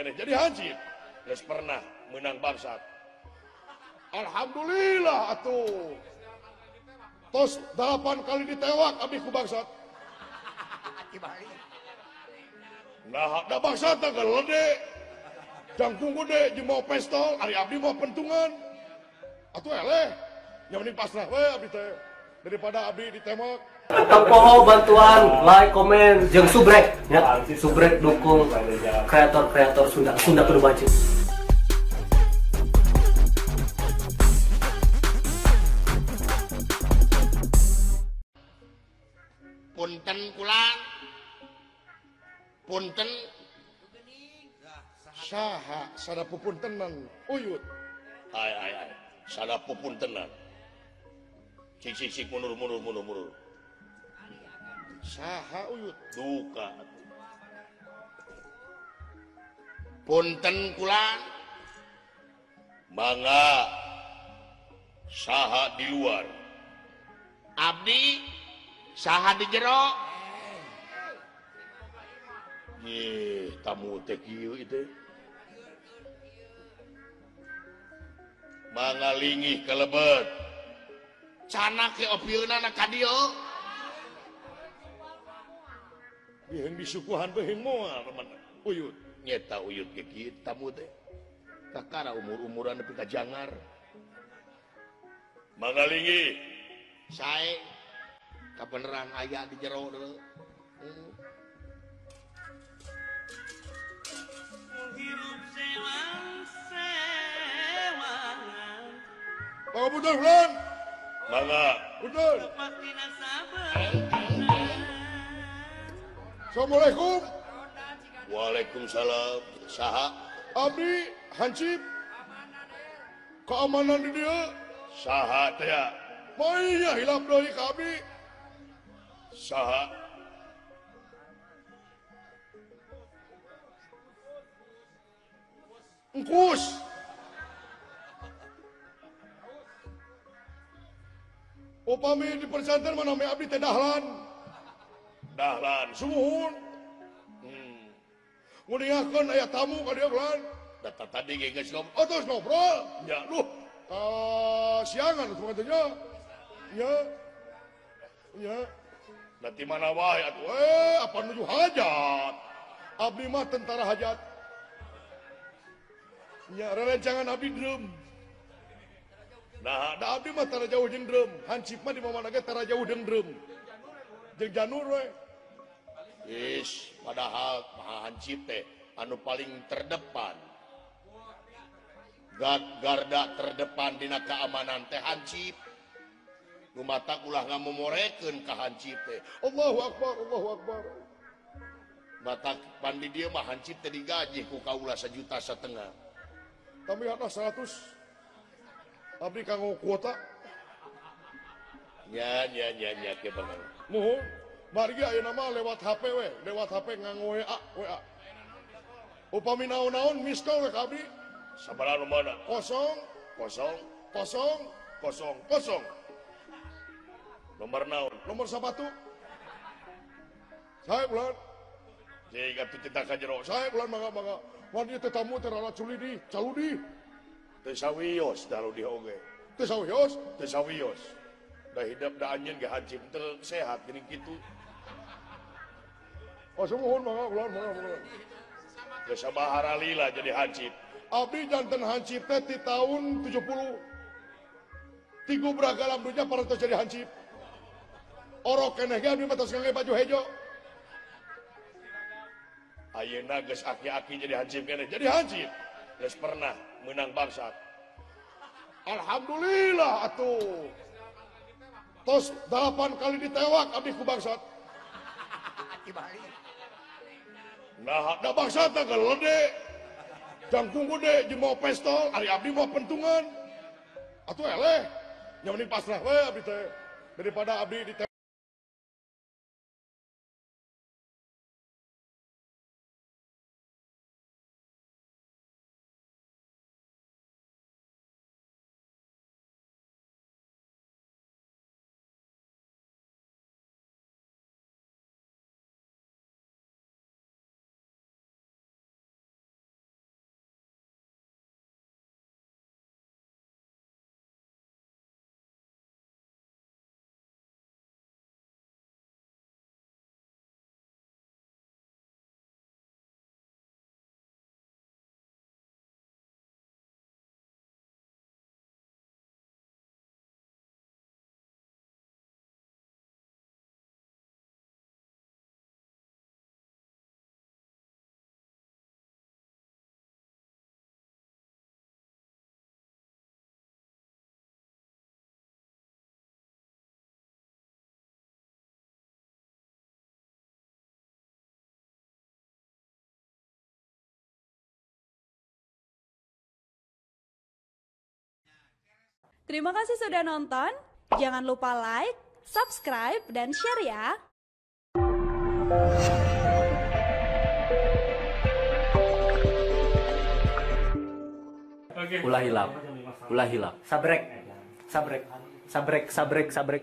Jadi hansip geus pernah menang bangsat. Alhamdulillah atuh. Tos 8 kali ditewak abdi ku bangsat. Nah, da bangsat teh gelede. Jangkung gede jeung mau pistol, ari abdi mau pentungan. Atuh eleh. Nya mending pasrah we abdi teh daripada abdi ditembak. Tong bantuan, like, komen, jeung subrek ya. Subrek dukung kreator-kreator Sunda, Sunda kudu maju. Punten kula. Punten saha sada pupuntenan uyut. Ai ai ai, sada pupuntenan. Cik cik cik mundur mundur mundur mundur. Saha uyut duka. Punten kula. Mangga saha di luar. Abdi saha di jero. Ih, tamu teh kieu itu. Mangga lingih kalebet. Cana ke opieunana ka dieu. Beuheung disukuhan beuheung moal uyut. Nyeta uyut ke kieu tamu teh. Kakara umur-umuran nepi ka jangar. Mangga lingih. Sae kabeneran aya di jero deui. Hirup sewang-sewangan. Mangga punten bulan. Mangga punten. Assalamualaikum. Waalaikumsalam. Saha? Abdi hansip. Keamanan di dieu. Saha teh? Mainya hilap deui ka abdi. Saha? Engkus. Upami di pesantren mah nami abdi teh Dahlan. Dahlan sumuhun. Nguningakeun aya tamu ka dieu bulan. Data tadi ge geus ngobrol. Oh, terus ngobrol. Ya, duh. Siangan atuh nya. Ya. Ya. Da ti mana wae atuh? Apa nuju hajat? Abdi mah tentara hajat. Ya, rerencangan abdi drum. Nah, da abdi mah tara jauh jeung drum. Hansip mah di mana ge tara jauh jeung drum. Jeung janur we. Is, padahal mah hansip teh anu paling terdepan. Garda terdepan dina keamanan teh hansip. Nu matak ulah ngamomorekeun ka hansip teh. Allahu akbar, Allahu akbar. Matak pan di dieu mah hansip teh digaji ku kaula 1,5 juta. Tapi ada 100 abdi kanggo kuota. Nya nya nya nya ke banget. Muhun, margi ayeuna mah lewat HP we, lewat HP nganggo WA, WA. Upami naon-naon miss call we ka abdi. Sabaraha nomorna? 0 0 0 0 0. Nomor naon? Nomor sapatu. Sae bulan. Jig atuh titah ka jero. Sae bulan mangga mangga. Wah dieu teh tamu teh rada culidi, caludi. Teu sawios daludi oge. Teu sawios, teu sawios. Da hidup da anjeun ge hansip teu sehat geuning kitu. Oh sumuhun mangga bulan mangga mangga. Geus sabahara lila jadi hansip. Abdi janten hansip teh ti tahun 70. Tigu beragalam dunya parantos jadi hansip. Orok keneh ge abdi mah tos ngangge baju hejo. Ayeuna geus aki-aki jadi hansip keneh. Jadi hansip. Geus pernah menang bangsat. Alhamdulillah atuh. Tos 8 kali ditewak abdi ku bangsat. Nah, da bangsat teh gelede. Jangkung gede jeung mau pistol, ari abdi mau pentungan. Atuh eleh. Nya mending pasrah we abdi teh daripada abdi ditewak. Terima kasih sudah nonton. Jangan lupa like, subscribe, dan share ya. Ulah hilap. Ulah hilap. Sabrek. Sabrek. Sabrek, sabrek, sabrek.